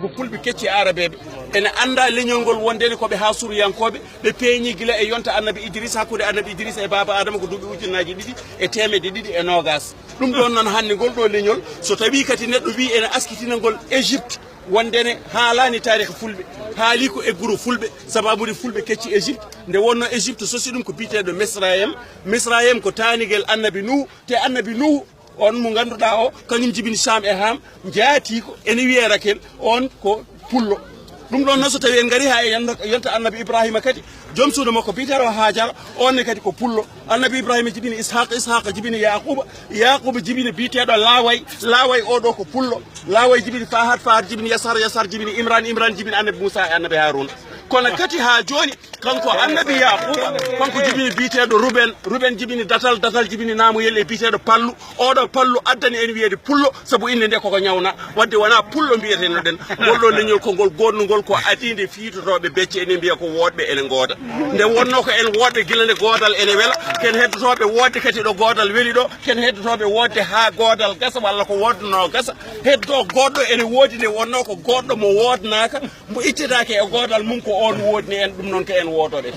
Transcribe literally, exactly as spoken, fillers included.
Ko pulɓe kecci e arabeeɓe. Ene annda leñol ngol wondene ko ɓe Haasuruyankooɓe, ɓe peeñi gila e yonta annabi Idris, hakkunde annabi Idris e baaba Adama ko duuɓi ujunnaaji ɗiɗi e teemedde ɗiɗi e noogas. Ɗum ɗoon noon hannde ngol ɗo leñol, so tawii kadi neɗɗo wii ene askitina ngol Égypte, wondene haalaani taarikh fulɓe, haali ko e guro fulɓe, sababude fulɓe kecci Égypte, nde wonno Égypte sosi ɗum ko biyeteeɗo Misrayem. Misrayem ko taanigel annabi Nuhu, te annabi Nuhu on mo ngannduɗaa o, kañum jibini Sham e Ham, jaati ko ene wiyee Rakel, on ko pullo. Ɗum ɗoon noon so tawii en ngarii haa e yonta, yonta annabi Ibrahima kadi, joom suudu makko biyeteeɗo Hajara, on ne kadi ko pullo. Annabi Ibrahima jibini Ishaq, Ishaq jibini Yaquba, Yaquba jibini biyeteeɗo Laway, Laway o ɗo ko pullo. Laway jibini Fahad, Fahad jibini Yasar, Yasar jibini Imran, Imran jibini annabi Musa e annabi Haruna. Kono kadi haa jooni, kanko annabi Yaquba, kanko jibini biyeteeɗo Ruben, Ruben jibini Datal, Datal jibini Namuyel e biyeteeɗo Pallu. Oɗo Pallu addani en wiyeede pullo, sabu innde nde koko ñawna. Wadde wonaa pullo mbiyetenoɗen. Ngol ɗo leñol ko ngol goodnungol ko adiinde fiitotooɓe becce ene mbiya ko woodɓe ene ngooda. Nde wonno ko en woodɓe gila nde goodal ene wela, ken heddotooɓe woodde kadi ɗo goodal weli ɗo, ken heddotooɓe woodde haa goodal gasa walla ko woodnoo gasa, heddo goɗɗo ene woodi nde wonno ko goɗɗo mo woodnaaka, mo ittetaake e goodal mum ko on woodni en, ɗum noon ko en woodoɗen.